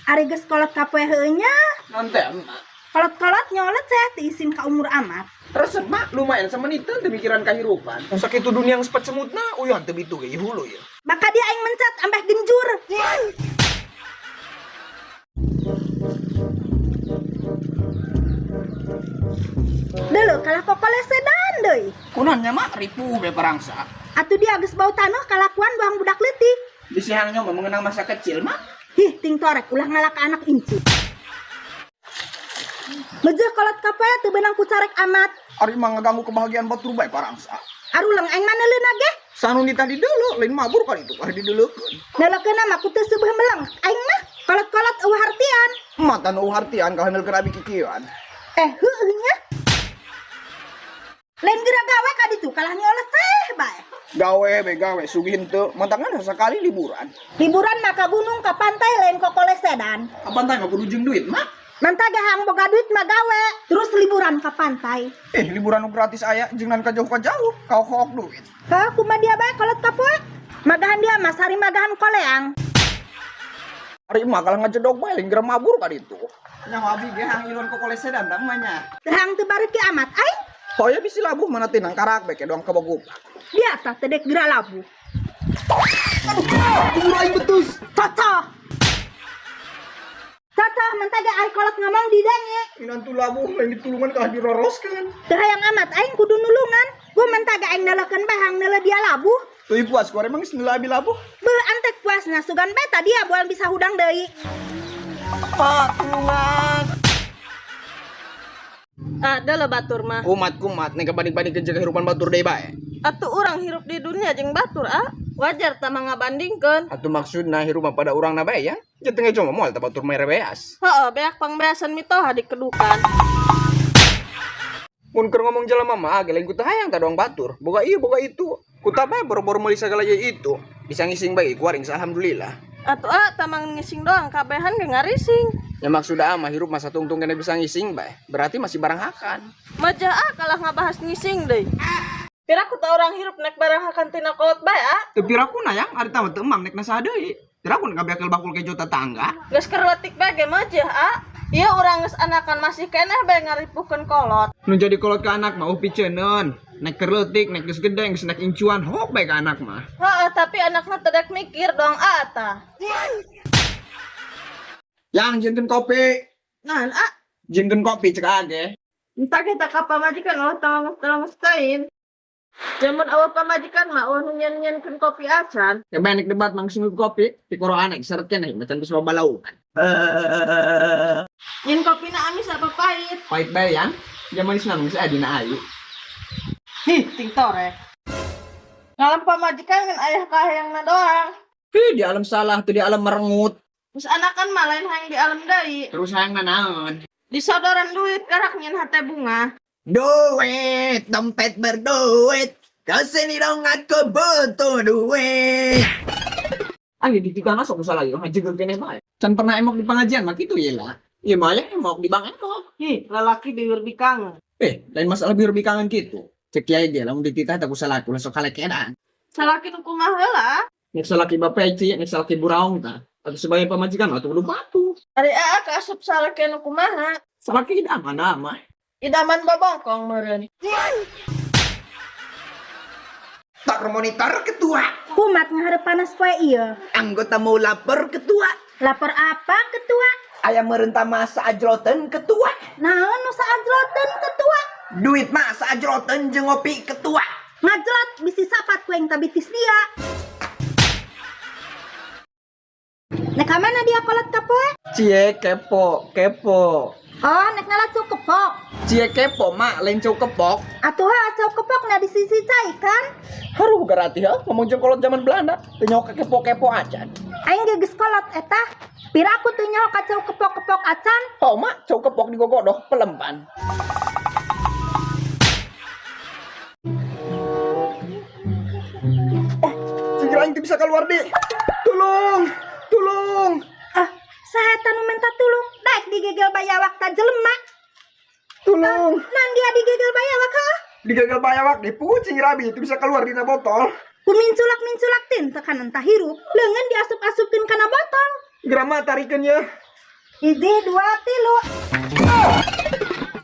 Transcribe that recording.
Ari geus kolot kapoe heueuh nya. Naon teh, emak? Kolot-kolot nyolet saya teu isin ka umur amat. Resep mak lumayan semeniteun teu mikiran kahirupan. Sakitu dunia geus pacemutna, uyuhan teu bitu ge hulu ieu. Maka dia aing mencet ambeh genjur. Dulu kalah kokolesedan deui. Kunaon nya mak ripuh be parangsa. Atuh dia geus bau taneuh kalakuan buang budak leutik. Bisi hayang nyoba mengenang masa kecil mak. Hih, ting torek ulah ngalak ka anak incu. Mejeuh kolot kapoe teu beunang ku carek amat. Ari mah ngaganggu kebahagiaan batur bae parangsa. Aruleng aing mah neuleuna ge. Sanu nitah di deuleu lain mabur kan itu ari dideulekeun. Neulekeunna mah ku teu seubeuh meleng aing mah. Kolot-kolot eueuh hartian. Mata nu hartian kalah neulekeun abi kikieuan. Eh, heueuh nya. Lain geura gawe ka ditu kalah nyolet teh bae. Gawe be gawe sugih henteu mantangan sasekali liburan. Liburan mah ka gunung ka pantai lain kokolesedan. Ka pantai mah kudu jeung duit mah. Mantah ge hayang boga duit mah gawe, terus liburan ka pantai. Eh, liburan nu gratis aya jeung nan ka jauh ka jauh, kaok-kaok duit. Heuh, kumaha dia bae kolot kapoe? Magahan dia mah sari magahan koleang. Ari mah kalah ngajedog bae lain geura mabur ka ditu. Nya abi ge hayang iluan kokolesedan da mah nya. Teu hayang teu bareuki amat aing. Hoya bisi labuh mana tinang karak bae ke doang kabogupan. Dia tah teu dek geura labuh. Aduh, kubur aing betus. Cocok. Cocok mentah ge ari kolot ngomong didenge. Minantu labuh lain ditulungan kalah diroroskeun. Teu hayang amat aing kudu nulungan. Gua mentah ge aing neulekeun bae hayang neuleuh dia labuh. Teuing puas ku emang geus neuleuh abi labuh. Beuh antek puasna sugan bae tah dia moal bisa hudang deui. Pak, tulungan. Ada lah batur mah. Kumat-kumat nek kabanding-bandingkeun jeung kehidupan batur deui bae. Atuh urang hirup di dunia jeung batur ah. Wajar tah mah ngabandingkeun. Atuh maksudna hirup mah pada urangna bae ya. Jeung teu ngejo mah moal tah batur mere beas. Heeh, beak pangbeasan mitoha dikedukan. Mun keur ngomong jelema mah ge lain ku teu hayang tah doang batur. Boga ieu boga itu. Kuta bae boro-boro meuli sagala ieu itu. Bisa ngising bae ku aring alhamdulillah. Atuh ah tamang ngising doang kabehan ge ngarising. Ya maksud ah mah hirup masa tungtung kene bisa ngising bae. Berarti masih barang hakan. Majah ah kalah ngabahas ngising deui. Piraku tah urang hirup nek barang hakan tina kolot bae ah. Teu piraku na yang ari tah mah teu emang nek nasaha deui. Piraku nek ngabeakeul bakul kejo tetangga. Geus keur leutik bae ge majah ah. Ieu urang geus anakan masih keneh bae ngaripuhkeun kolot. Nu jadi kolot ka anak mah piceunkeun. Nek keur leutik, nek geus gede, geus nek incuan hok bae ka anak mah. Heeh, tapi anakna teu dek mikir doang ah tah. Yang jieunkeun kopi. Naon ah? Jieunkeun kopi cek age. Entah kita ka pamajikan ulah tolong teuing. Jamun awak pamajikan mah ulah nu nyen-nyenkeun kopi acan. Ya banyak debat langsung kopi, pikoro anek seret keneh macan geus babalauan. Nyin kopina amis apa pahit? Pahit bae yang. Jaman manis nang geus aya dina ayu. Hih, ting torek. Ngalam pamajikan kan ayah kahayangna doang. Hih, di alam salah tuh di alam merengut. Terus anakan mah lain hayang di alam deui. Terus hayang naon? Disodoran duit karak nyin hate bunga. Duit, dompet berduit. Kesini dong aku butuh duit. Angge di tiga masuk salah lagi, ngajeger keneh bae. Can pernah emok di pengajian mah kitu ye lah. Ieu mah aya emok di bank emok. Hih, lalaki bibir bikangan. Eh, lain masalah bibir bikangan kitu. Cek kiai ge lamun dititah teh ku salaki ulah sok kalekedan. Salaki nu kumaha heula? Nek salaki bapeci, nek salaki buraung tah. Atau sebagai pamajikan atuh kudu patuh. Ari aa kaasup salaki nu kumaha? Salaki idaman mah. Idaman babongkong meureun. Tor monitor ketua. Kumat ngaharep panas poe ieu. Anggota mau lapor ketua. Lapor apa ketua? Ayam merentah masa ajroten ketua. Naon nu saajroten ketua? Duit masa ajroten jeung ngopi ketua. Ngajlot bisi sapat ku yang tabitis dia. Nek ka mana dia kolot kapoe? Cie kepo, kepo. Oh, nek ngalah cau kepok. Cie kepo mak, lain cau kepok. Atuh ha cau kepok na di sisi cai kan? Haruh garati ha, ngomong jeung kolot zaman Belanda, teu nyaho ka kepo-kepo acan. Aing ge geus kolot eta. Piraku teu nyaho ka cau kepok-kepok acan. Oh mak, cau kepok digogodoh pelempan. Oh, cingir aing teu bisa keluar di. Tolong, tolong. Ah, saha eta nu minta tulung? Daek digegel bayawak ta jelema. Tolong. Nan dia digegel bayawak ha? Digegel bayawak di pucing rabi itu bisa keluar dina botol. Ku minculak-minculak tin tekanan tah hirup. Leungeun diasup-asupkeun kana botol. Geura, Mak, tarikeun ya. 1, 2, 3.